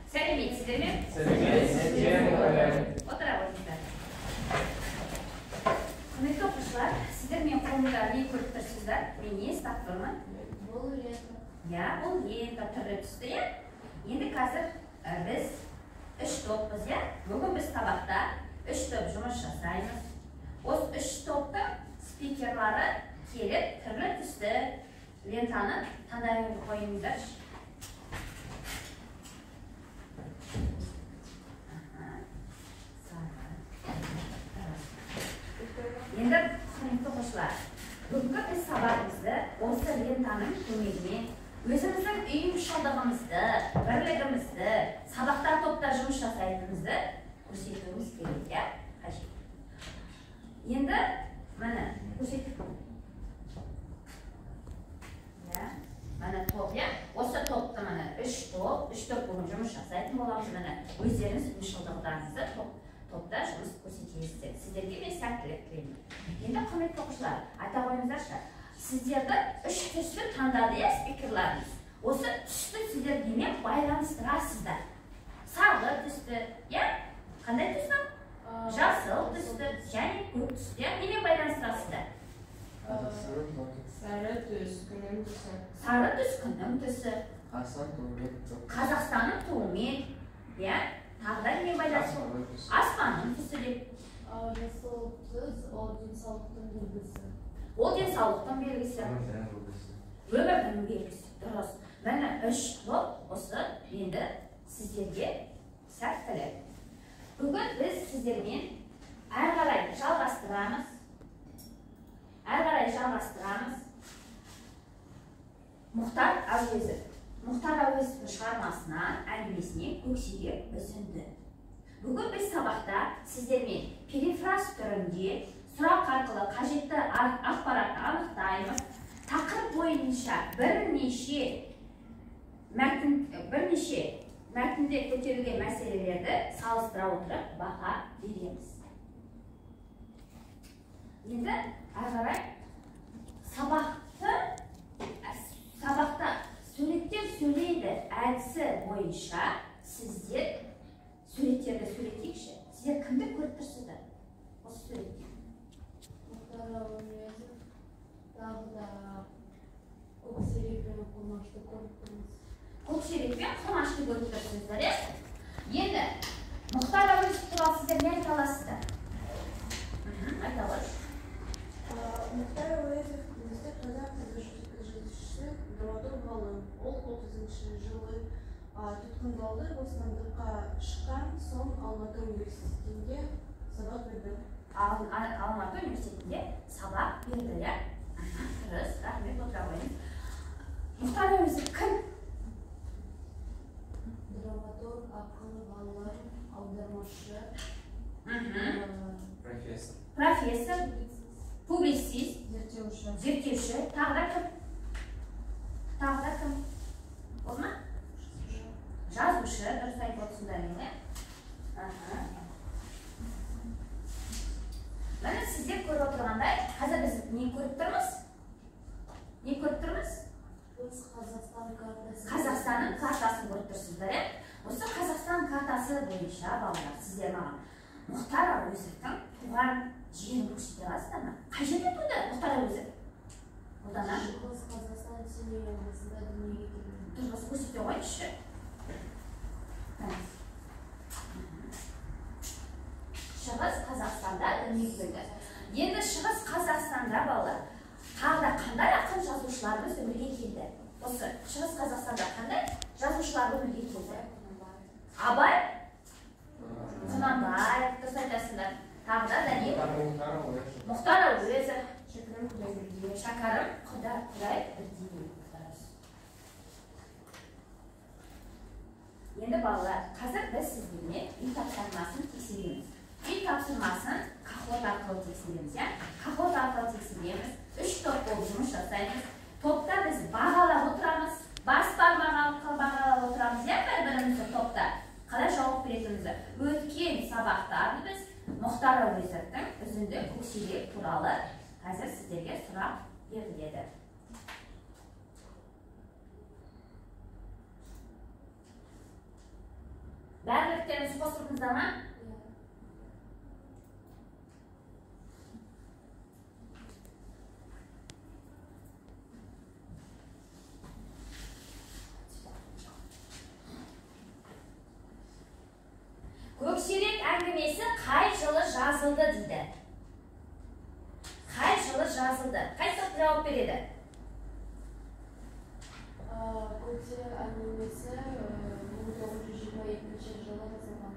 Сәлеметсіздер ме? Сәлеметсіздер. Отыра қойыңыздар. Құрметті оқушылар, сіздер мен қолымда не көріп тұрсыздар? Мен не ұстап тұрмын? Бұл лента. Иә, бұл лента түрлі түсті, иә? Енді қазір біз үш топпыз, иә? Бүгін біз сабақта үш топ жұмыс жасаймыз. Осы үш топтың спикерлары келіп түрлі түсті лентаны таңдай қойыңыздаршы. Енді құрметті оқушылар, бүгінгі біз сабағымызды осы лентаның көмегімен өзіміздің ұйымшылдығымызды, бірлігімізді, сабақта топта жұмыс жасайтынымызды көрсетуіміз керек, иә? Қажет. Енді міне көрсетіп. Иә, міне топ, иә? Осы топты міне үш топ бүгін жұмыс жасайтын боламыз. Міне өздеріңіз ұйымшылдықтарыңызды топта жұмыс көрсетесіздер. Сіздерге мен сәттілік тілеймін. Енді құрметті оқушылар, айта қойыңыздаршы, сіздерді үш түсті таңдады, иә, спикерларыңыз. Осы түсті сіздер немен байланыстырасыздар? Сары түсті, иә? Қандай түсті? Жасыл түсті және көк түсті, иә? Немен байланыстырасыздар? Сары түс күннің түсі. Сары түс күннің түсі. Қазақстанның туымен, иә? Тағы да немен байланысты? Аспанның түсі деп. Жасыл түс ол денсаулықтың белгісі. Ол денсаулықтың белгісі. Өмірдің белгісі. Дұрыс. Міне үш топ осы енді сіздерге сәттілік. Бүгін біз сіздермен әрі қарай жалғастырамыз. Әрі қарай жалғастырамыз. Мұхтар Әуезов. Мұхтар Әуезовтің шығармасынан, әңгімесінен Көксерек үзінді. Бүгін біз сабақта сіздермен перифраз түрінде сұрақ арқылы қажетті ақпаратты анықтаймыз. Тақырып бойынша бірнеше мәтінде көтерілген мәселелерді салыстыра отырып баға береміз. Енді әрі қарай сабақта суреттер сөйлейді әдісі бойынша сіздер суреттерді суреттейікші. Сіздер кімді көріп тұрсыздар осы суретте? Мұхтар Әуезов, тағы да Көксерек пен Құмашты көріп тұрмыз. Көксерек пен Құмашты көріп тұрсыздар, иә? Енді Мұхтар Әуезов туралы сіздер не айта аласыздар? Айта аласыз. Мұхтар Әуезов біздің қазақ жазушысы, драматург ғалым. Ол 30 жылы тұтқындалды, бостандыққа шыққан соң Алматы университетінде сабақ берді. Алматы университетінде сабақ берді, иә? Дұрыс, рахмет, отыра қойыңыз. Мұхтар Әуезов кім? Драматург, ақын, ғалым, аудармашы, профессор. Профессор, публицист, зерттеуші. Зерттеуші. Тағы да кім? Тағы да кім? Болды ма? Жазушы, дұрыс айтып отырсыңдар, иә? Міне сіздер көріп отырғандай, қазір біз не көріп тұрмыз? Не көріп тұрмыз? Біз Қазақстан картасы. Қазақстанның картасын көріп тұрсыздар, иә? Осы Қазақстан картасы бойынша балалар, сіздер маған Мұхтар Әуезовтің туған жерін көрсете аласыздар ма? Қай жерде туды Мұхтар Әуезов? Ұлдана? Шығыс Қазақстан Семей облысында дүниеге келген. Дұрыс, көрсете қойыңызшы. Шығыс Қазақстанда дүниеге келді. Енді Шығыс Қазақстанда балалар, тағы да қандай ақын жазушыларымыз өмірге келді? Осы Шығыс Қазақстанда қандай жазушылар өмірге келді? Абай Құнанбаев, дұрыс айтасыңдар. Тағы да Даниил Мұхтар Әуезов, Шәкәрім Құдайбердиев. Шәкәрім Құдайбердиев. Енді балалар, қазір біз сіздермен үй тапсырмасын тексереміз. Үй тапсырмасын Kahoot арқылы тексереміз, иә? Kahoot арқылы тексереміз. Үш топ болып жұмыс жасаймыз. Топта біз бағалап отырамыз, бас бармақ арқылы бағалап отырамыз, иә, бір-бірімізді топта. Қалай жауап беретінімізді. Өткен сабақта біз Мұхтар Әуезовтің үзінді Көксерек туралы қазір сіздерге сұрақ беріледі. Дәптеріңіз қосылдыңыздар ма? Көксерек әңгімесі қай жылы жазылды дейді. Қай жылы жазылды? Қай топ жауап береді? Көксерек әңгімесі 1922 жылы жазылған.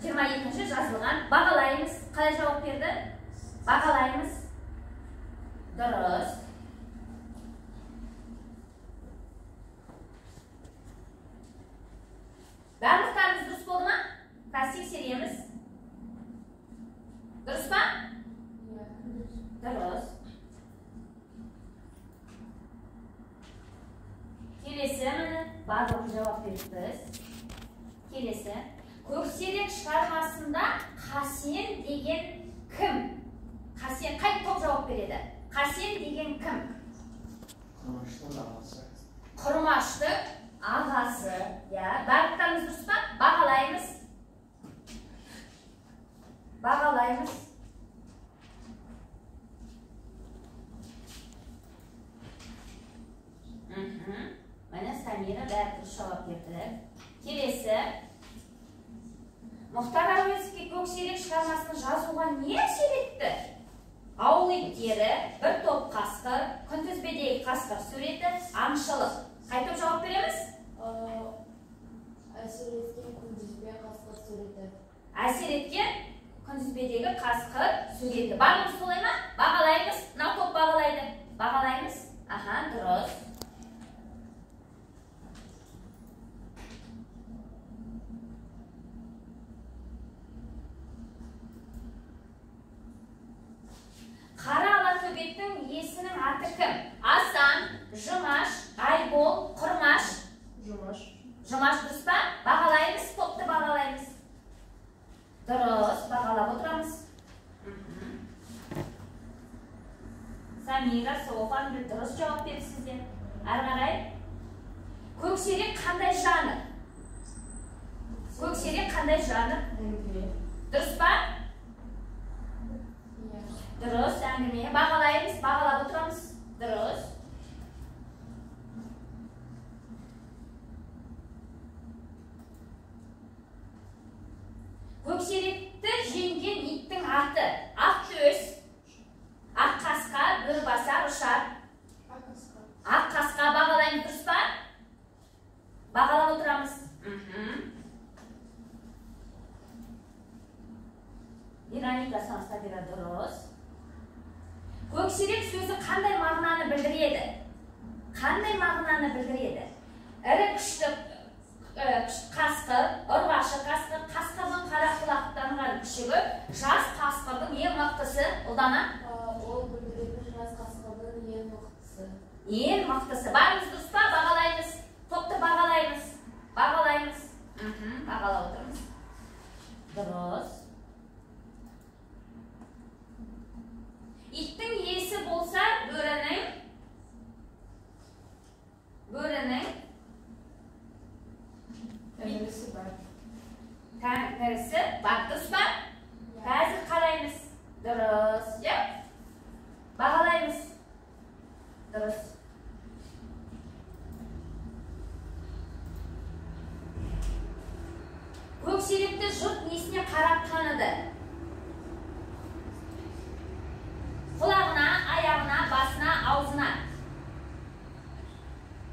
22 жазылған. Бағалаймыз. Қалай жауап берді? Бағалаймыз. Дұрыс. Барлықтарыңыз дұрыс болды ма? Қазір тексереміз. Дұрыс па? Дұрыс. Келесі, міне, барлығын жауап беріппіз. Келесі. Көксерек шығармасында Қасен деген кім? Қасен, қай топ жауап береді? Қасен деген кім? Құрмаштың ағасы. Құрмаштың ағасы. Иә, барлықтарыңыз дұрыс па? Бағалаймыз. Бағалаймыз. Міне Самира бәрі дұрыс жауап берді. Келесі. Мұхтар Әуезовке Көксерек шығармасын жазуға не әсер етті? Ауыл иттері, бір топ қасқыр, күнтізбедегі қасқыр суреті, аңшылық. Қай топ жауап береміз? Әсер еткен күнтізбе қасқыр суреті. Әсер еткен күнтізбедегі қасқыр суреті. Барлығымыз солай ма? Бағалаймыз. Мынау топ бағалайды. Бағалаймыз. Аха, дұрыс. Қара ала төбеттің иесінің аты кім? Асан, Жұмаш, Айбол, Құрмаш. Жұмаш. Жұмаш дұрыс па? Бағалаймыз, топты бағалаймыз. Дұрыс, бағалап отырамыз. Самира, Софан, дұрыс жауап беріпсіздер. Әрі қарай. Көксерек қандай жанр? Көксерек қандай жанр? Әңгіме. Дұрыс па? Дұрыс, әңгіме. Бағалаймыз, бағалап отырамыз. Дұрыс. Көксеректі жеңген иттің аты Ақтөс, Аққасқа, Бөрібасар, Ұшар. Аққасқа бағалаймыз, дұрыс па? Бағалап отырамыз. Вероника, Сабира, дұрыс. Көксерек сөзі қандай мағынаны білдіреді? Қандай мағынаны білдіреді? Ірі күшті қасқыр, ұрғашы қасқыр, қасқырдың қара құлақтанған күшігі, жас қасқырдың ең мықтысы. Ұлдана? Ол білдіретін жас қасқырдың ең мықтысы. Ең мықтысы. Барымыз дұрыс па? Бағалаймыз. Топты бағалаймыз. Бағалаймыз. Бағалап отырмыз. Дұрыс. Иттің иесі болса, бөрінің тәңірісі бар. Тәңірісі бар, дұрыс па? Қазір қараймыз. Дұрыс, иә? Бағалаймыз. Дұрыс. Көксеректі жұрт несіне қарап таныды? Құлағына, аяғына, басына, аузына.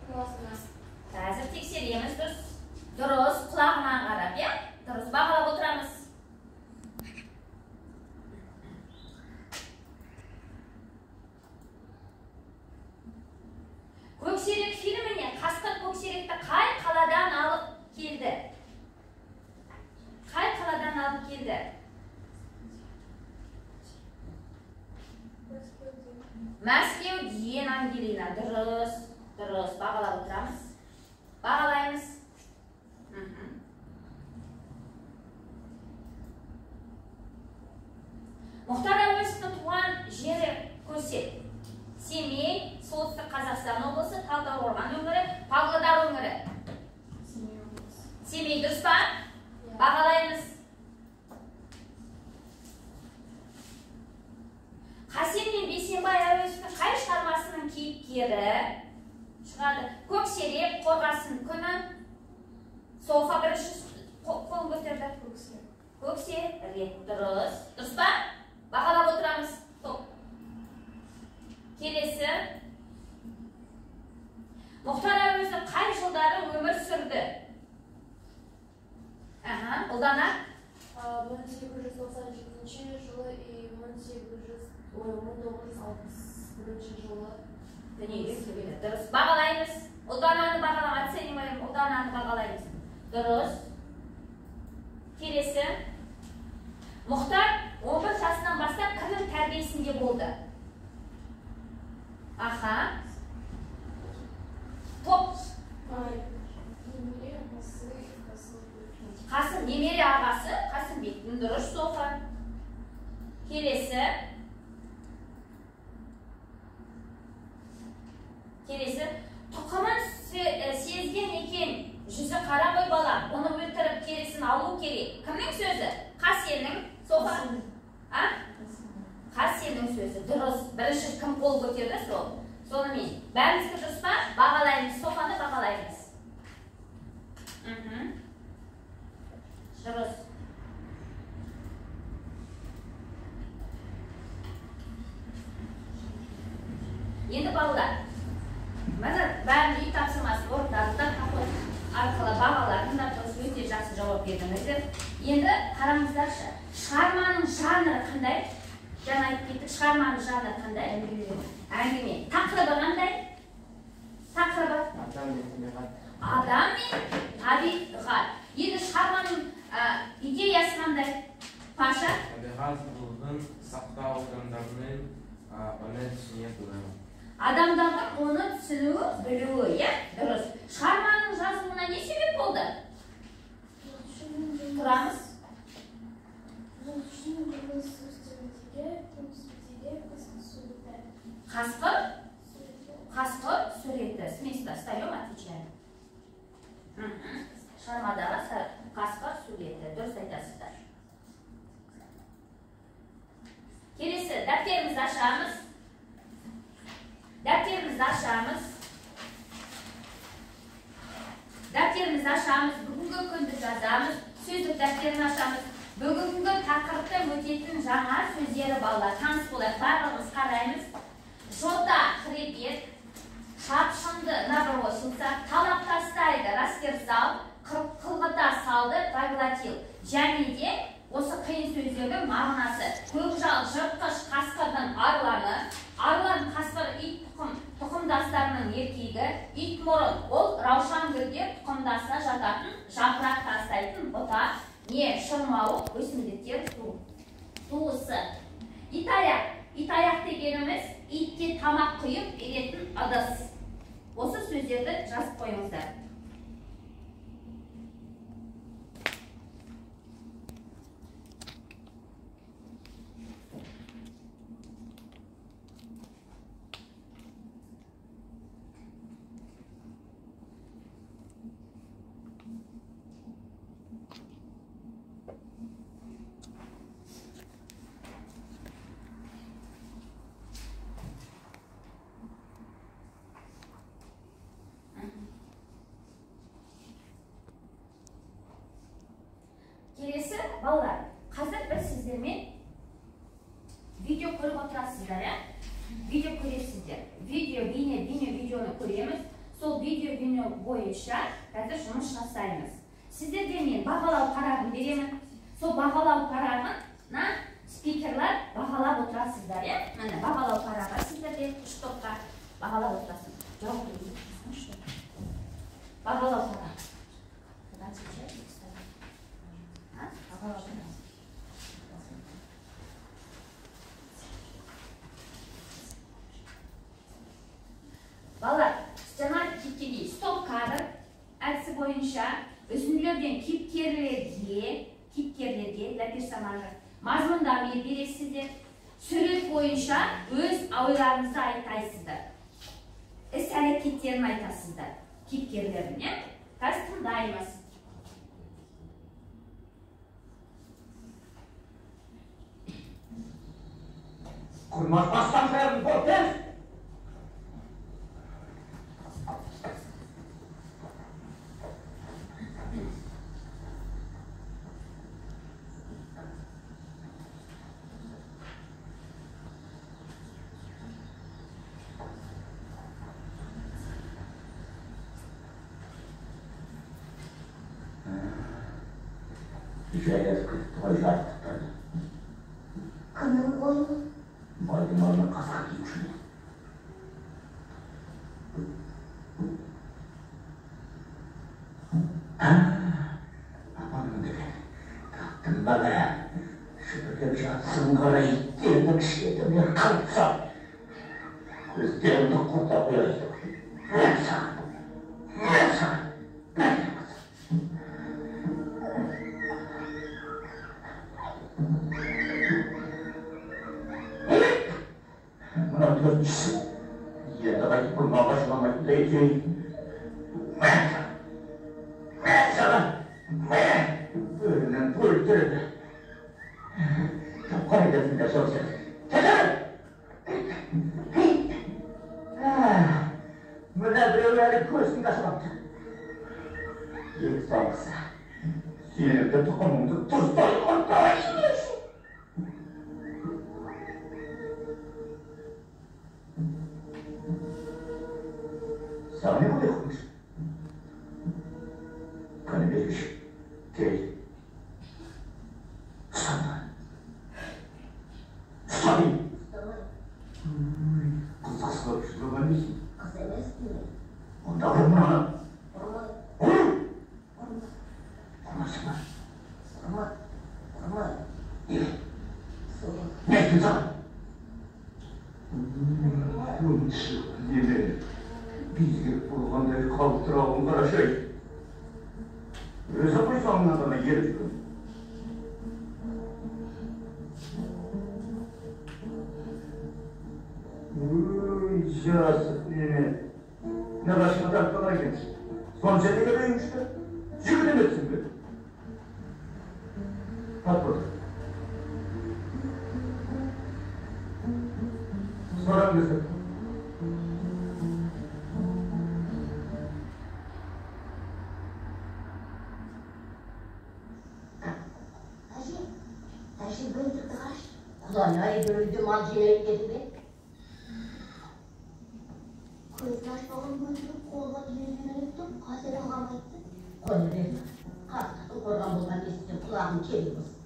Құлағына. Қазір тексереміз, дұрыс. Дұрыс, құлағына қарап, иә? Дұрыс, бағалап отырамыз. Көксерек фильміне қасқыр көксеректі қай қаладан алып келді? Қай қаладан алып келді? Мәскеуден, Ангелина. Дұрыс, дұрыс. Бағалап отырамыз. Бағалаймыз. Мұхтар Әуезовтің туған жері көрсет. Семей, Солтүстік Қазақстан облысы, Талдықорған өңірі, Павлодар өңірі. Семей облысы. Семей, дұрыс па? Бағалаймыз. Қасен мен Бейсенбай Әуезовтің қай шығармасының кейіпкері шығады? Көксерек, Қорғасын күні. Софа бірінші қолын көтерді. Көксерек. Дұрыс. Дұрыс па? Бағалап отырамыз. Топ. Келесі. Мұхтар Әуезов қай жылдары өмір сүрді? Аха, Ұлдана? 1897 жылы и 1961 жылы дүниеге келді. Дұрыс. Бағалаймыз. Ұлдананы бағалаймыз. Оцениваем. Ұлдананы бағалаймыз. Дұрыс. Келесі. Мұхтар 11 жасынан бастап кімнің тәрбиесінде болды? Аха. Топ. Қасым, немере ағасы Қасымбектің. Дұрыс, Софа. Келесі. Келесі. Тұқымын сезген екен, жүзі қара ғой бала, оны өлтіріп терісін алу керек. Кімнің сөзі? Қасеннің. Софа. А? Қасеннің сөзі. Дұрыс. Бірінші кім қол көтерді сол. Сонымен бәрімізге дұрыс па? Бағалаймыз. Софаны бағалаймыз. Дұрыс. Енді балалар, міне бәрін үй тапсырмасын орындадыңдар, поход арқылы бағаладыңдар, дұрыс, өте жақсы жауап бердіңіздер. Енді қараңыздаршы, шығарманың жанры қандай? Жаңа айтып кеттік, шығарманың жанры қандай? Әңгіме. Тақырыбы қандай? Тақырыбы? Адам мен табиғат. Адам мен табиғат. Енді шығарманың идеясы қандай? Паша? Табиғат құндылығын сақтау, адамдардың оны түсіне білуі. Адамдардың оны түсінуі, білуі, иә? Дұрыс. Шығарманың жазылуына не себеп болды? Тұрамыз. Қасқыр? Қасқыр суреті. С места встаем, отвечаем. Шығармадағы қасқыр суреті. Дұрыс айтасыздар. Келесі, дәптерімізді ашамыз. Дәптерімізді ашамыз. Дәптерімізді ашамыз. Бүгінгі күнді жазамыз. Сөздік дәптерін ашамыз. Бүгінгі тақырыпта өтетін жаңа сөздері балалар. Таныс болайық, барлығымыз қараймыз. Жота, хребет, шапшынды, набросился, талап тастайды, растерзал, қылғыта салды, проглотил. Және де осы қиын сөздердің мағынасы. Көкжал, жыртқыш, қасқырдың арланы, арлан, қасқыр, ит тұқымдастарының еркегі, ит мұрын, ол раушангүлдер тұқымдасына жататын, жапырақ тастайтын бұта, не шырмауық өсімдіктер туысы. Итаяқ. Итаяқ дегеніміз итке тамақ құйып беретін ыдыс. Осы сөздерді жазып қойыңыздар. Келесі, балалар, қазір біз сіздермен видео көріп отырасыздар, ә? Видео көресіздер. Видео, бейне, видеоны көреміз. Сол видео, бейне бойынша қазір жұмыс жасаймыз. Сіздерге мен бағалау парағын беремін. Сол бағалау парағына спикерлер бағалап отырасыздар, ә? Міне, бағалау парағы сіздерде үш топқа бағалап отырасыз. Жауап беріңіздер. Бағалау парағы. Балалар, жаңа кеткендей стоп кадр әдісі бойынша үзінділерден кейіпкерлерге для персонажа мазмұндама бересіздер. Сурет бойынша өз ойларыңызды айтасыздар. Іс әрекеттерін айтасыздар кейіпкерлердің, иә? Қазір тыңдаймыз. Құрмаш бассам бәрін бол, тез! Жайлас күтті ғой жарықтықтарды. Кімнің қойы? Байдың малына қасқыр тиюші ме? Апамның деген. Таптым бала. Шүпірлеп жатсың қара иттердің шетіне қыртсам. Көздеріңді құрта қояйын. Мен саған, мен саған, мен мынау төртіншісі. Енді қайтып бұл малға жыламайтындай етейін. Мен саған, мен саған, мен бөрінің бөлтірігі. Тапқан едіңдер сол сен. Тезірек! Мына біреу әлі көзін ашпапты. Екі соңғысы. Сенің де тұқымыңды тұздай құртайын. Саған не болды, Құрмаш? Қане бергіш, кел. Ұстама. Ұста деймін. Ұстамай. Қыз қысылып жылаған несің? Қыз емеспін мен. Онда ұр мынаны. Ұрмай. Ұр! Ұрма. Ұрмайсың ба? Ұрма. Ұрмай. Неге? Солай. Не айттым саған? Өңші неме? Безгек болғандай қалтырауын қарашы-ай. Өзі ғой соңынан ғана еріп жүрген. Өй, жасық неме. Нағашыма тартқан екенсің. Сонша неге үйіңшті? Жігіт емессің бе? Тат отыр. Сорам кесіп. Әже, әже бөлтірді қарашы. Құдай-ай, бөлді мал жинайын деді ме? Көзін ашпаған бөлтірік қолға үйреніп тұр, қазір ағам айтты. Қоя берме. Қасқырдың қорған болған естісең құлағың керей болсын.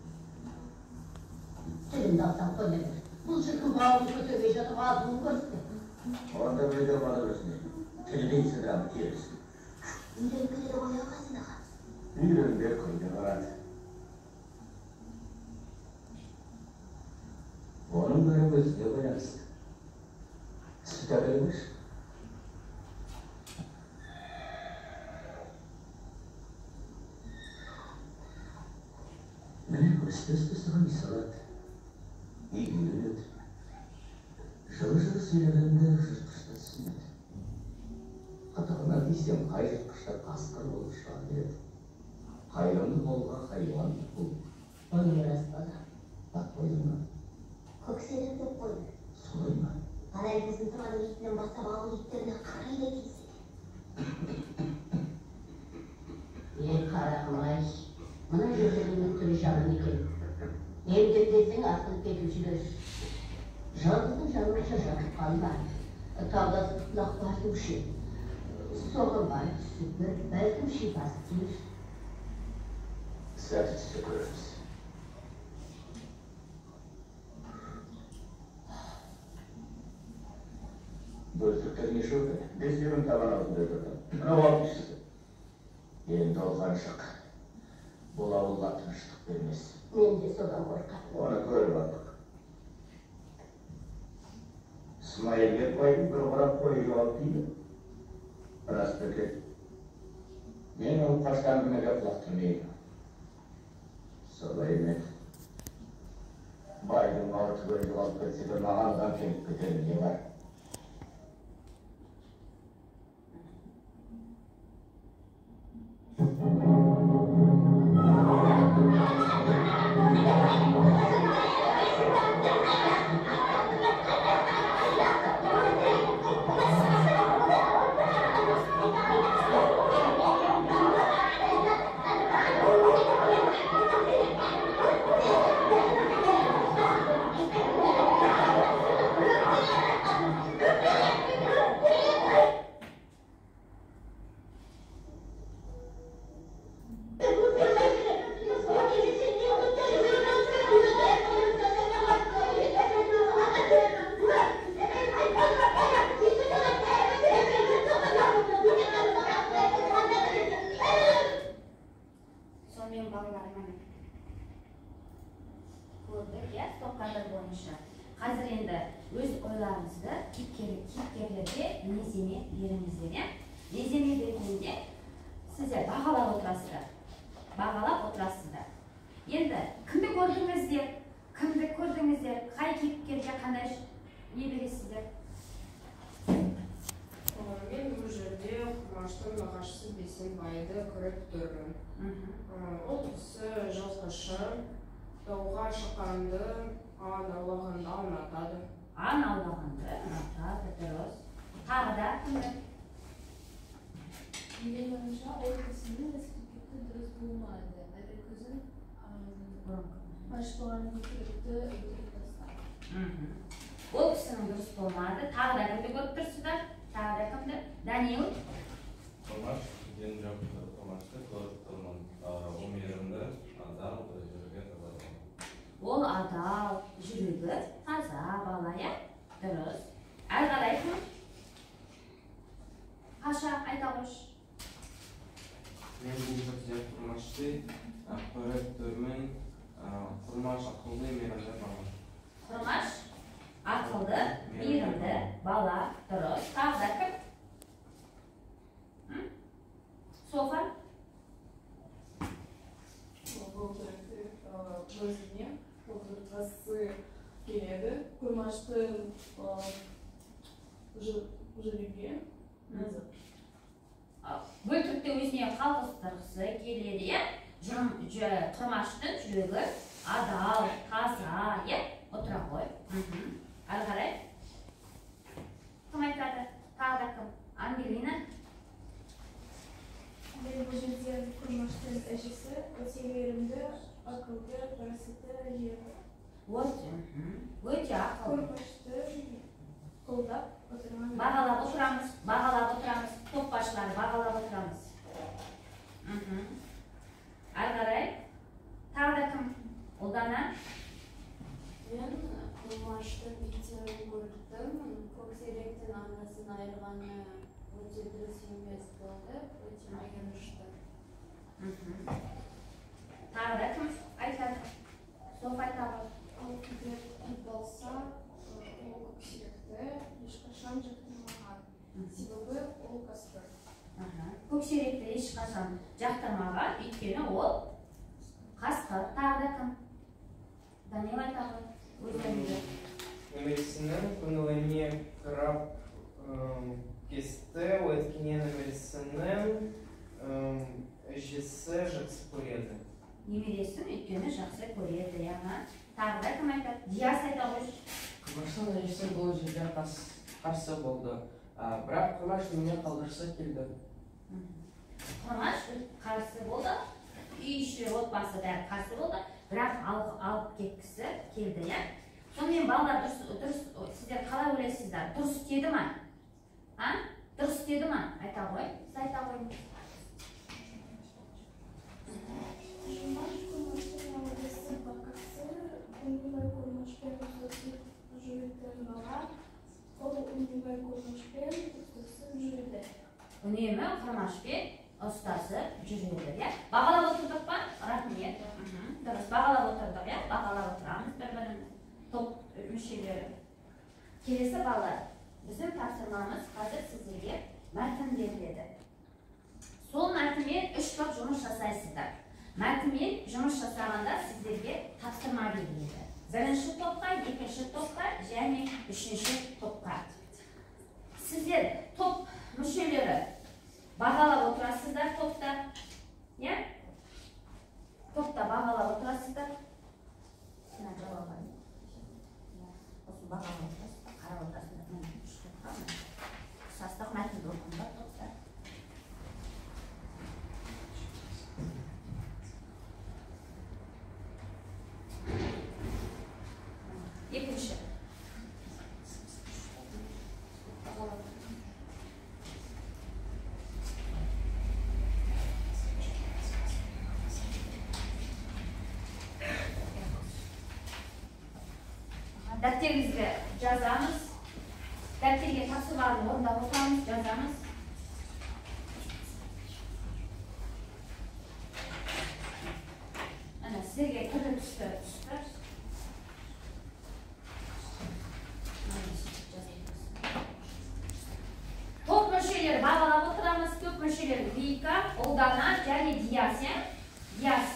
Тілімді алсам қоя бер. Бұл шіркін бауырын көтермей жатып азуын көрсетті. Онда өйде бала өзіне. Тіліне сыдырамы терісін. Үйреніп кетеді ғой ағасын аға. Үйренбек қайда барады. Оның бәрі өзіне байланысты. Сүт әкеле қойшы. Міне өсті-өсті саған үй салады. Үйге үйренеді. Жылы-жылы сөйлегенді жыртқыш та түсінеді. Қытығына тисең қай жыртқыш та қасқыр болып шыға береді. Қайырымды қолға хайуан бұл. Оның рас бала. Ат қойдың ба? Көкселер деп қойды. Солай ма? Ана біздің тұрған итінен бастап ауыл иттеріне қарай да тиіседі. Е, қарағым-ай, мына жөтеліңнің түрі жаман екен. Емдеп десең асқынып кетушілер. Жалғыздың жанынша жатып қалма. Тауда бұлақ бар деуші еді. Соған барып түсіп көр, бәлкім шипасы тиер. Сәті түссе көрерміз. Бөлтіріктер нешеу екен? Бесеуін табан аузында өлтірдім. Мынау алтыншысы. Енді ол қаншық. Бұл ауылға тыныштық бермес. Мен де содан қорқамын. Оны көріп алдық. Смайылбек байдың бір қорап қойы жоғалды дейді. Рас па екен? Мен ол қашты әңгімеге құлақ түрмеймін. Солай емес. Байдың малы түгел жоғалып кетсе де маған одан келіп кетер не бар? Сонымен балалар, міне көрдік, иә, стоп-кадр бойынша. Қазір енді өз ойларыңызды кейіпкерлерге мінездеме беріңіздер, иә? Мінездеме бергенде сіздер бағалап отырасыздар. Бағалап отырасыздар. Енді кімді көрдіңіздер? Кімді көрдіңіздер? Қай кейіпкерге қандай не бересіздер? Мен бұл жерде Құрмаштың нағашысы Бейсенбайды көріп тұрмын. Ол кісі жылқышы, тауға шыққанды, аң аулағанды ұнатады. Аң аулағанды ұнатады, дұрыс. Тағы да кімді? Менің ойымша, ол кісінің іс-әрекеті дұрыс болмады. Әрі көзін ашпаған өтірікті өлтіріп тастады. Ол кісінің дұрыс болмады. Тағы да кімді көріп тұрсыздар? Тағы да кімді? Данил. Құрмаш деген жоқ, Құрмашты көріп тұрмын. Ол мейірімді, адал, жүрегі таза бала. Ол адал, жүрегі таза бала, иә? Дұрыс. Әрі қарай кім? Паша, айта қойшы. Мен бұл жерде Құрмашты көріп тұрмын. Құрмаш ақылды, мейірімді бала. Құрмаш ақылды, мейірімді бала, дұрыс. Тағы да кім? Софа? Бұл жерде өзіне отырғысы келеді. Құрмаштың жүрегі нәзік. Бөлтірікті өзіне қалғыстырғысы келеді, иә? Құрмаштың жүрегі адал, таза, иә? Отыра қой. Әрі қарай кім айтады? Тағы да кім? Ангелина. Мен бұл жерде Құрмаштың әжесі өте мейірімді, ақылды, парасатты әже. Өте ақылды. Құрмашты қолдап отырған. Бағалап отырамыз, бағалап отырамыз, топ басшылары бағалап отырамыз. Әрі қарай тағы да кім? Ұлдана. Мен Құрмаштың иттерін көрдім. Көксеректен анасын айырғаны өте дұрыс емес болды, өте аянышты. Тағы да кім айтады? Софа айта ғой. Ал егер ит болса, ол көксеректі ешқашан жақтырмаған. Себебі ол қасқыр. Көксеректі ешқашан жақтырмаған, өйткені ол қасқыр. Тағы да кім? Данил айта ғой. Өздеріңді. Немересінің көңіліне қарап кесті, өйткені немересінің әжесі жақсы көреді. Немересін өйткені жақсы көреді, яғни. Тағы да кім айтады? Диас айта қойшы. Құрмаштың әжесі бұл жерде қарсы болды, бірақ Құрмаш үйіне қалдырғысы келді. Құрмаш қарсы болды, үй іші, отбасы бәрі қарсы болды, бірақ алып кеткісі келді, иә? Сонымен балалар, дұрыс, сіздер қалай ойлайсыздар? Дұрыс істеді ма? А? Дұрыс істеді ма? Айта ғой. Сіз айта қойыңыз. Жұмаш Құрмаштың немересі бақасы, үнемі Құрмашпен ұстасып жүретін бала. Ол үнемі Құрмашпен ұстасып жүреді. Үнемі Құрмашпен ұстасып жүреді, иә? Бағалап отырдық па? Рахмет. Дұрыс, бағалап отырдық, иә? Бағалап отырамыз бір-бірімізді. Топ мүшелері. Келесі балалар, біздің тапсырмамыз қазір сіздерге мәтін беріледі. Сол мәтінмен үш топ жұмыс жасайсыздар. Мәтінмен жұмыс жасағанда сіздерге тапсырма беріледі. Бірінші топқа, екінші топқа және үшінші топқа. Сіздер топ мүшелері бағалап отырасыздар топта, иә? Топта бағалап отырасыздар. Мына жауап алайын. Осы бағалап отырасыздар, қарап отырасыздар. Міне, үш топқа ұқсастық мәтінді оқыңдар топта. Екінші. Дәптерімізді жазамыз. Дәптерге тапсырмаларды орындап отырамыз, жазамыз. Сіздерге түрлі түсті түсті. Топ мүшелері бағалап отырамыз. Топ мүшелері Вика, Ұлдана және Диас, иә? Диас.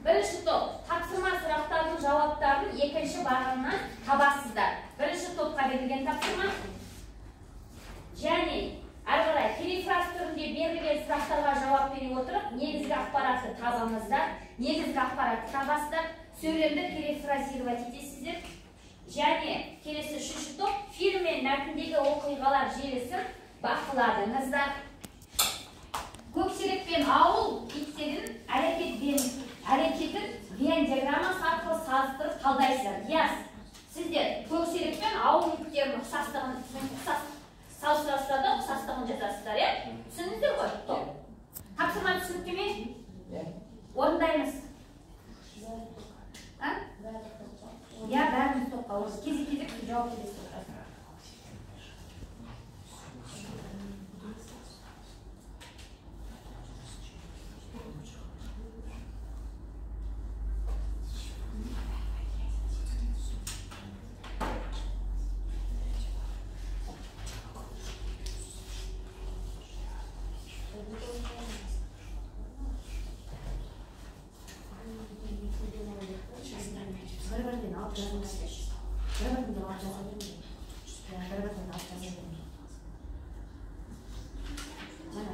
Бірінші топ тапсырма сұрақтардың жауаптарын екінші бағаннан табасыздар. Бірінші топқа берілген тапсырма және әрі қарай перифраз түрінде берілген сұрақтарға жауап бере отырып, негізгі ақпаратты табыңыздар, негізгі ақпаратты табасыздар, сөйлемді перефразировать етесіздер. Және келесі үшінші топ фильм мен мәтіндегі оқиғалар желісін бақыладыңыздар. Көксерек пен ауыл иттерінің әрекетін Венн диаграммасы арқылы салыстырып талдайсыздар. Диас, сіздер көксерек пен ауыл иттерінің ұқсастығын салыстырасыздар да ұқсастығын жазасыздар, иә? Түсіндіңіздер ғой, топ. Тапсырма түсінікті ме? Орындаймыз. Иә, бәріміз топқа. Кезек-кезек жауап бересіз. Бір-бірден алып жазыңыздар. Бір-бірден алып жаза беріңдер. Бір-бірден алып жаза беріңдер. Мына,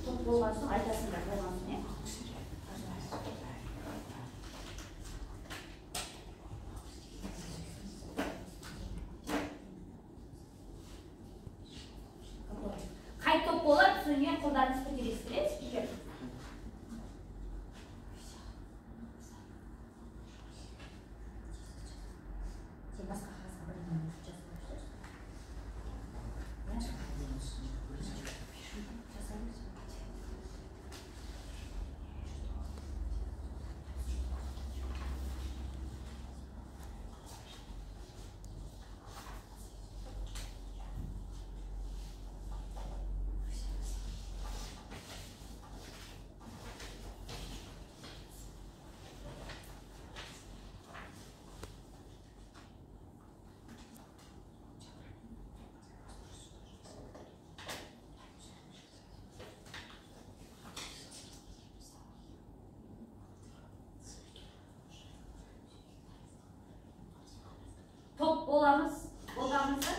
топ болған соң айтасыңдар, болған соң, иә? Қай топ болады, сонымен қолдарыңызды көтересіздер, спикер. Сен басқа қағазға бірдеңе жазып қойсайшы. Жазамыз. Топ боламыз, болғанымызда?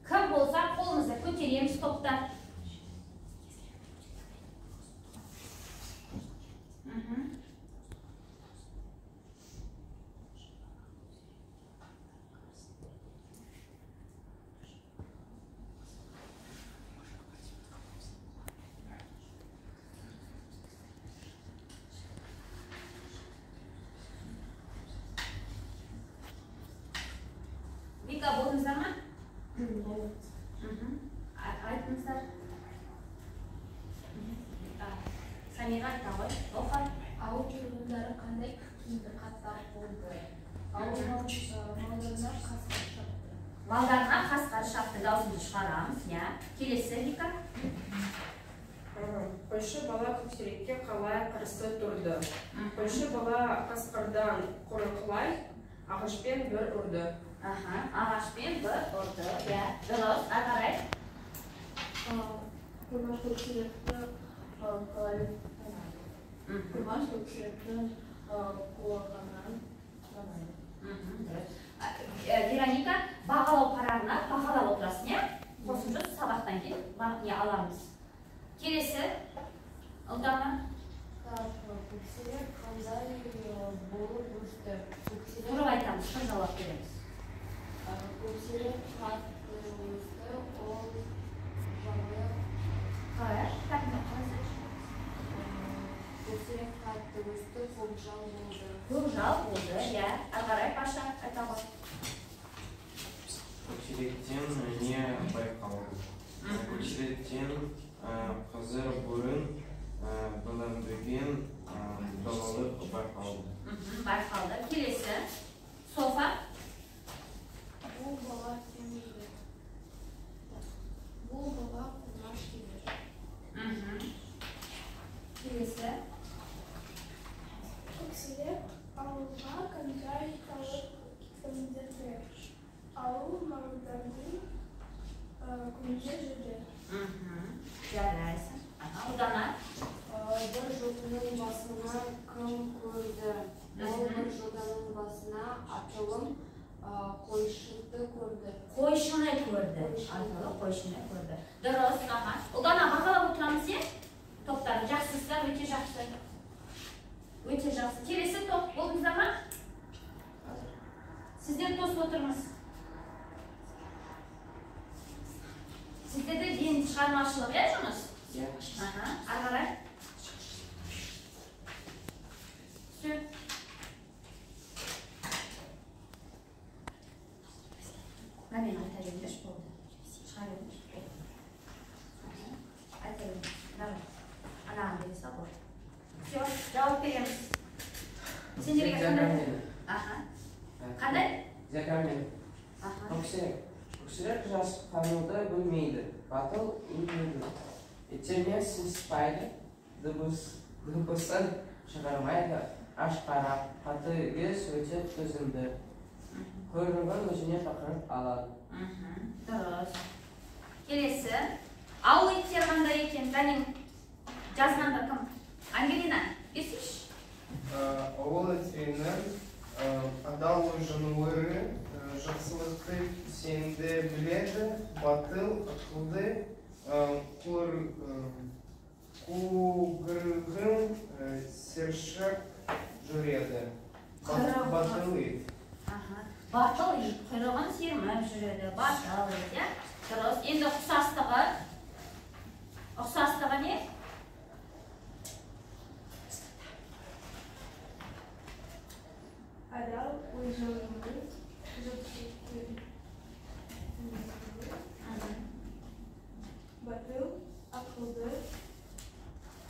Кім болса қолымызды көтереміз топта. Вика, болдыңыздар ма? Айтыңыздар. Самира айта ғой. Оқы. Ауыл тұрғындары қандай киімді қатты болды? Ауыл малдарына қасқыр шапты. Малдарына қасқыр шапты. Даусымызды шығарамыз, иә. Келесі, Вика. Қойшы бала көксерекке қалай қарсы тұрды? Қойшы бала қасқырдан қорықпай ағашпен бір ұрды. Аха, ағашпен бір ұрды, иә. Дұрыс, ары қарай. Құрмаш көксеректі Қалай таниды? Құрмаш Көксеректің құлағынан таниды. Дұрыс. Вероника, бағалау парағына бағалап отырасың, иә? Қосымша сабақтан кейін не аламыз. Келесі, Ұлдана. Көксерек қандай болып өсті? Тұрып айтамыз, шын жауап береміз. Көксерек қатты өсті, ол жалы. Қалай? Кітабыңды қарасайшы. Көксерек қатты өсті, көкжал болды. Көкжал болды, иә. Ары қарай, Паша, айта ғой. Көксеректен не байқалды? Көксеректен қазір бұрын білінбеген даналық байқалды. Байқалды. Келесі, Софа. Бұл бала кем еді? Бұл бала Құрмаш келер. Келесі. Көксерек ауылға қандай тауық міндірді? Ауыл малдарын күнде жүрді. Жарайсың. Ұлдана. Бір жотаның басына кім көрді? Ол бір жотаның басына атылым қойшыны көрді. Қойшыны көрді. Атылым қойшыны көрді. Дұрыс, аха. Ұлдана, бағалап отырамыз, иә? Топтар жақсысыздар, өте жақсы. Өте жақсы. Келесі топ болдыңыздар ма? Сіздер тосып отырмыз. Сіздерде ең шығармашылық, иә, жұмыс? Иә. Аха, ары қарай. Все. Мына айта беріңдерші, болды. Шыға беріңдерші. Айта беріңдер. Давай. Анаған бере сал, болды. Все, жауап береміз. Сендерге қандай? Аха. Қандай? Зәкәрмен. Аха. Көксерек. Көксерек жасқануды білмейді, батыл өлмейді. Иттеріне сыйыспайды, дыбысын шығармайды, ашқарақ, қатыгез, өте төзімді. Құйрығын өзіне шақырып алады. Дұрыс. Келесі. Ауыл иттері қандай екен? Данил, жазғанда кім? Ангелина, берсейші. Ауыл иттерінің адал жануары, жақсылықты сенді біледі, батыл, ақылды, құйрығын сершіп жүреді. Батыл ит. Батыл ит, құйрығын сермеп жүреді. Батыл ит, иә? Дұрыс. Енді ұқсастығы. Ұқсастығы не? Адал, ой жануары, жақсылықты, батыл, ақылды,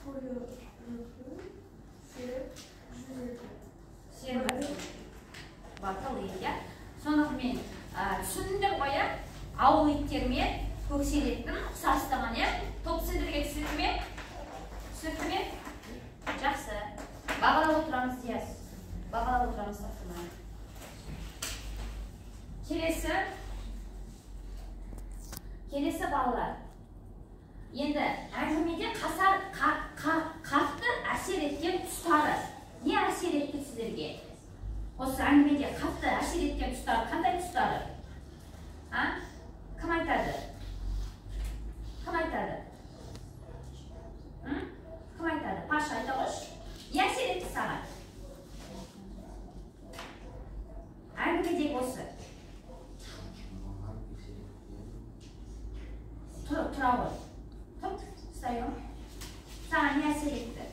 құйрығын серіп жүреді. Сермеп. Батыл ит, иә? Сонымен түсіндім ғой, иә? Ауыл иттермен көксеректің ұқсастығын, иә? Топ сіздерге түсінікті ме? Түсінікті ме? Жақсы. Бағалап отырамыз, Диас. Бағалап отырамыз тапсырманы. Келесі. Келесі балалар. Енді әңгімеде қатты әсер еткен тұстары. Не әсер етті сіздерге? Осы әңгімеде қатты әсер еткен тұстары қандай тұстары? А? Кім айтады? Кім айтады? Кім айтады? Паша, айта қойшы. Не әсер етті саған? Әңгімедегі осы. Тұра ғой. Тұр, встаем. Саған не әсер етті?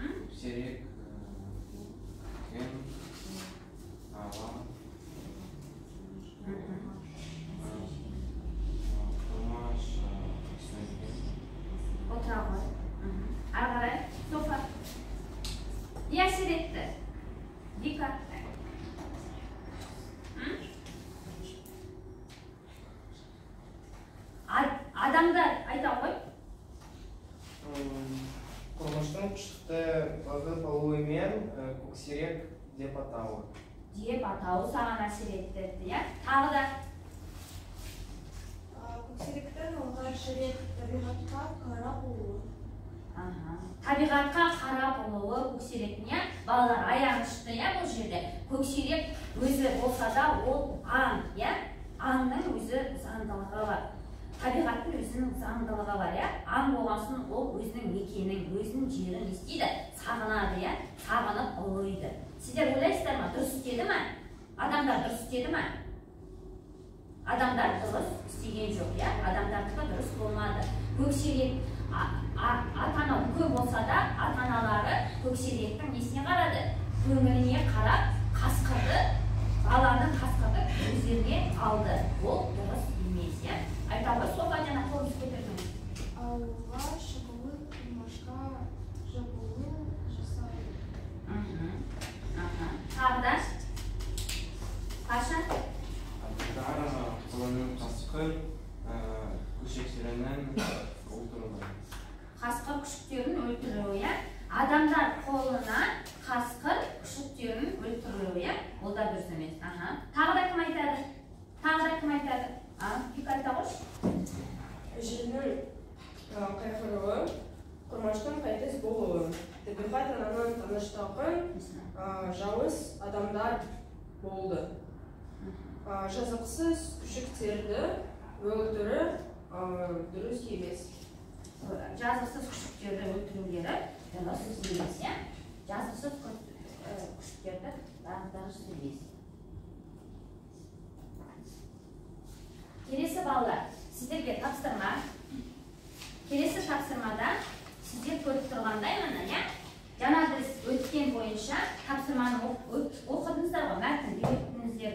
Көксерек үлкен ала Құрмаш түсінген. Отыра ғой. Ары қарай, Софа. Не әсер етті? Вика. Адамдар айта ғой. Құрмаштың күшікті бағып алуымен Көксерек деп атауы. Деп атауы саған әсер етті, иә? Тағы да. Көксеректің оңаша Көксерек табиғатқа қарап болуы. Табиғатқа қарап болуы көксеректің, иә? Балалар аянышты, иә, бұл жерде. Көксерек өзі болса да ол аң, иә? Аңның өзі заңдылығы бар. Табиғаттың өзінің заңдылығы бар, иә? Аң болған соң ол өзінің мекенін, өзінің жерін не істейді? Сағынады, иә? Сағынып ұлиды. Сіздер ойлайсыздар ма, дұрыс істеді ма? Адамдар дұрыс істеді ма? Адамдар дұрыс істеген жоқ, иә? Адамдардікі дұрыс болмады. Көксерек ата-ана үлкен болса да, ата-аналары көксеректің несіне қарады? Көңіліне қарап, қасқырды, баланы қасқырды өздеріне алды. Ол дұрыс емес, иә? Айта ғой, Софа, жаңа қолыңызды көтердіңіз. Ауылға шығуы, Құрмашқа жабуыл жасау. Тағы да? Паша? Адамдар қолының қасқыр күшіктерінің өлтіруі. Қасқыр күшіктерін өлтіруі, иә? Адамдар қолына қасқыр күшіктерін өлтіруі, иә? Ол да дұрыс емес. Тағы да кім айтады? Тағы да кім айтады? Күйік айта қойшы. Әженің қайғыруы, Құрмаштың қайтыс болуы, табиғат ананың тыныштығы, жауыз адамдар болды. Жазықсыз күшіктерді өлтіру дұрыс емес. Жазықсыз күшіктерді өлтірулері дұрыс емес, иә? Жазықсыз күшіктерді дұрыс емес. Келесі балалар, сіздерге тапсырма. Келесі тапсырмада сіздер көріп тұрғандай мына, иә? Жаңа біз өткен бойынша тапсырманы оқыдыңыздар ғой, мәтінді өттіңіздер.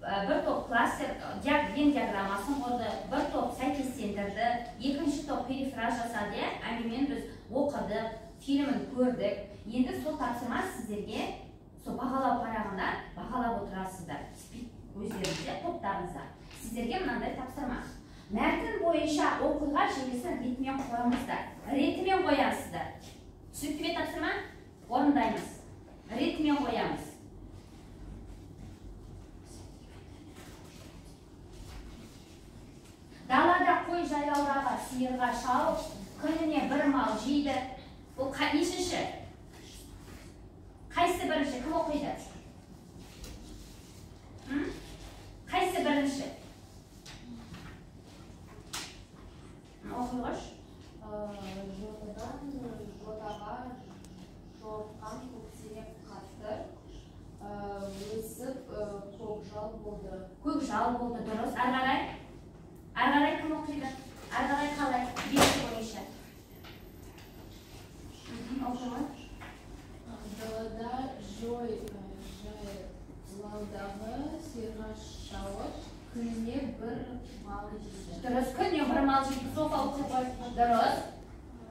Бір топ кластер Венн диаграммасын құрды, бір топ сәйкестендірді, екінші топ перифраз жасады, иә? Әңгімені біз оқыдық, фильмін көрдік. Енді сол тапсырма сіздерге сол бағалау парағында бағалап отырасыздар. Өздеріңізде, топтарыңызда. Сіздерге мынандай тапсырма. Мәтін бойынша оқиға желісін ретімен қойыңыздар. Ретімен қоясыздар. Түсінікті ме тапсырма? Орындаймыз. Ретімен қоямыз. Далада қой жайлаудағы сиырға шауып, күніне бір мал жейді. Бұл нешінші? Қайсы бірінші? Кім оқиды? Қайсы бірінші? Оқи қойшы. Жотадан жотаға жортқан көксерек қасқыр өсіп көкжал болды. Көкжал болды, дұрыс. Әрі қарай? Әрі қарай кім оқиды? Әрі қарай қалай? Белгі бойынша. Оқи ғой. Далада жайлаудағы сиырға шауып, күніне бір мал жейді. Дұрыс, күніне бір мал жейді. Софа оқи ғой. Дұрыс.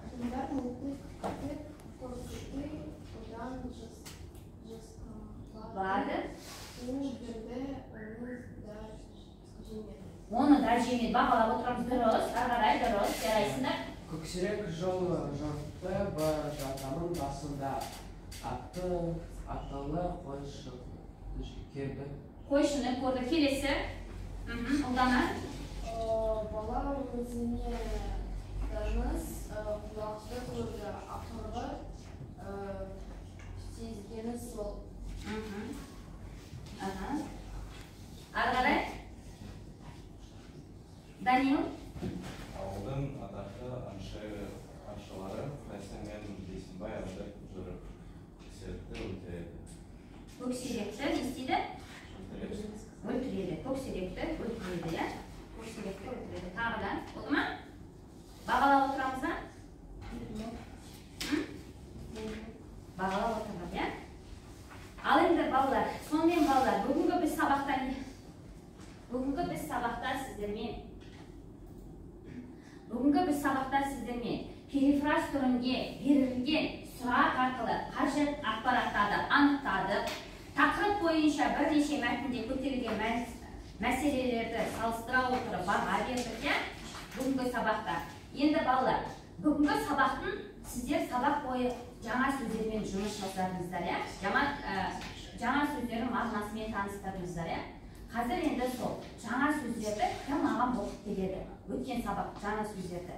Адамдар мылтық атып қорқытты, одан жасқанбады. Ол жерде оны да жемеді. Оны да жемеді. Бағалап отырамыз. Дұрыс, әрі қарай дұрыс. Жарайсыңдар. Көксерек жол жортты бір жотаның басында. Аттылы қойшы көрді. Қойшыны көрді. Келесі. Ұлдана. Бала өзіне таныс құлақты көрді. Ақырғы сезгені сол. Әрі қарай. Данил. Ауылдың атақты аңшылары Қайсы мен Бейсенбай аңдып жүріп көксеректі өлтіреді. Көксеректі не істейді? Өлтіреді. Көксеректі өлтіреді, иә? Көксеректі өлтіреді. Тағы да болды ма? Бағалап отырамыз ба? Бағалап отырамыз, иә? Ал енді балалар, сонымен балалар, бүгінгі біз сабақта сіздермен перифраз түрінде берілген сұрақ арқылы қажет ақпараттарды анықтадық. Тақырып бойынша бірнеше мәтінде көтерілген мәселелерді салыстыра отырып баға бердік, иә? Бүгінгі сабақта. Енді балалар, бүгінгі сабақтың сіздер сабақ бойы жаңа сөздермен жұмыс жасадыңыздар, иә? Жаңа сөздердің мағынасымен таныстырдыңыздар, иә? Қазір енді сол жаңа сөздерді кім маған оқып келеді? Өткен сабақ жаңа сөздерді.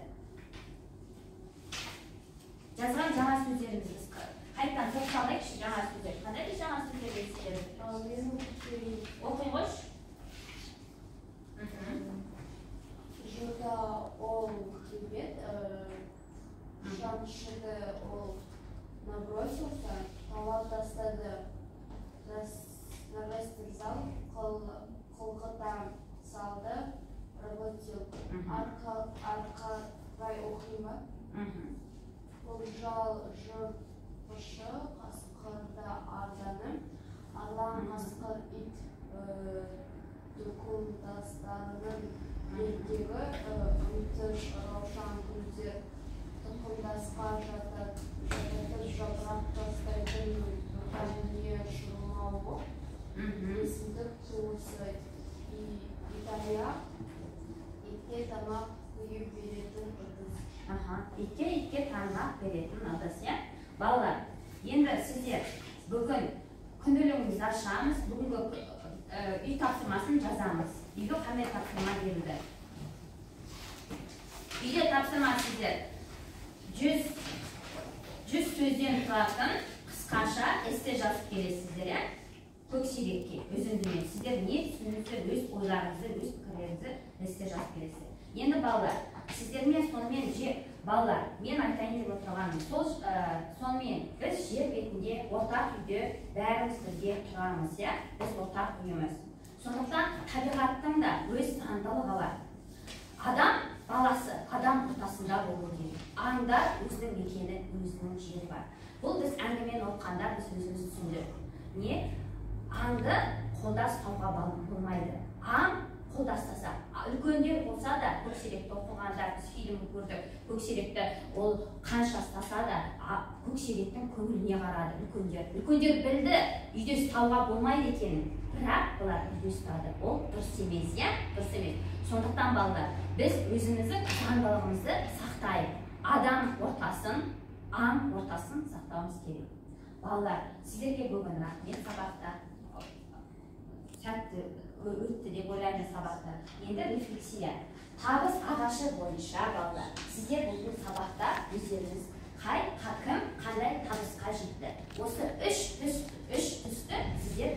Жазған жаңа сөздерімізді біз қайтадан тоқталайықшы жаңа сөздер. Қандай жаңа сөздер білесіздер? Мен оқып берейін. Оқи қойшы. Жота ол хребет, шаншыды ол набросился, талап тастады, растерзал, қылғыта салды, проглотил. Арқарай оқи ма? Көкжал жыртқышы қасқырда арданы, арлан қасқыр ит тұқымдастарының ертегі, үміті раушан гүлдер тұқымдасқа жататын жапырақ тастайтын рухани шырмауық, өсімдік туысы итаяқ, итке тамақ құйып беретін ыдыс. Итке тамақ беретін ыдыс, иә? Балалар, енді сіздер бүгін күнделігімізді ашамыз, бүгінгі үй тапсырмасын жазамыз. Үйге қандай тапсырма берілді? Үйде тапсырма сіздер 100 сөзден тұратын қысқаша эссе жазып келесіздер, иә? Көксерекке үзіндімен сіздер не түсіндіңіздер, өз ойларыңызды, өз пікірлеріңізді эссе жазып келесіздер. Енді балалар, сіздермен сонымен балалар, мен айтайын деп отырғаным, сонымен біз жер бетінде ортақ үйде бәріміз бірге тұрамыз, иә? Біз ортақ үйіміз. Сондықтан табиғаттың да өз заңдылығы бар. Адам баласы адам ортасында болу керек. Аңдар өзінің мекені, өзінің жері бар. Бұл біз әңгімені оқығанда біз өзіміз түсіндік. Не? Аңды қолда ұстауға болмайды. Аң қолда ұстаса, үлкендер болса да, көксеректі оқығанда біз фильм көрдік, көксеректі ол қанша ұстаса да, көксеректің көңіліне қарады үлкендер. Үлкендер білді, үйде ұстауға болмайды екенін, бірақ бұлар үйде ұстады. Ол дұрыс емес, иә? Дұрыс емес. Сондықтан балалар, біз өзіміздің заңдылығымызды сақтайық. Адам ортасын, аң ортасын сақтауымыз керек. Балалар, сіздерге бүгін рахмет сабақта. Сәтті өтті деп ойлаймын сабақта. Енді рефлексия. Табыс ағашы бойынша балалар, сіздер бүгін сабақта өздеріңіз кім қандай табысқа жетті. Осы үш түсті сіздер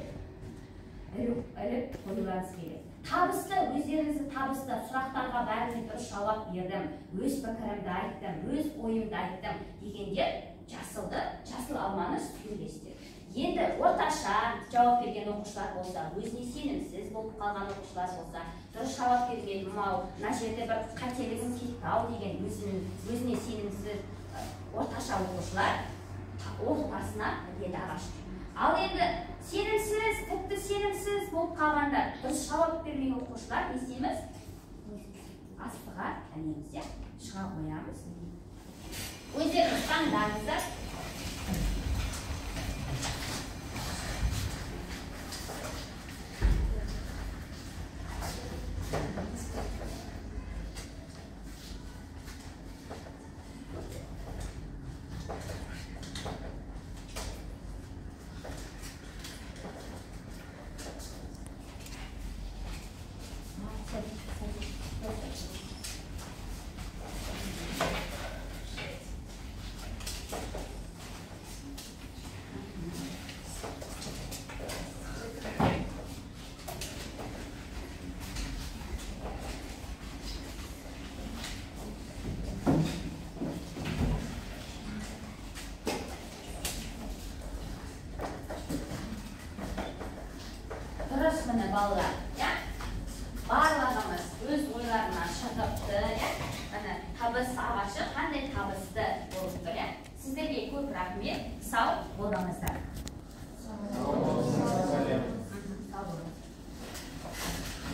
іліп қоюларыңыз керек. Табысты, өздеріңізді табысты сұрақтарға бәріне дұрыс жауап бердім, өз пікірімді айттым, өз ойымды айттым дегендер жасыл алманы сүйрелесіздер. Енді орташа жауап берген оқушылар болса, өзіне сенімсіз болып қалған оқушылар болса, дұрыс жауап бермедім ау, мына жерде бір қателігім кетті ау деген өзіне сенімсіз орташа оқушылар ортасына іледі ағашты. Ал енді сенімсіз, тіпті сенімсіз болып қалғандар, дұрыс жауап бермеген оқушылар не істейміз? Астыға ілеміз, иә? Шыға қоямыз. Өздеріңіз таңдаңыздар. Міне балалар, иә? Барлығымыз өз ойларынан шығыпты, иә? Міне табыс ағашы қандай табысты болып тұр, иә? Сіздерге көп рахмет, сау болыңыздар.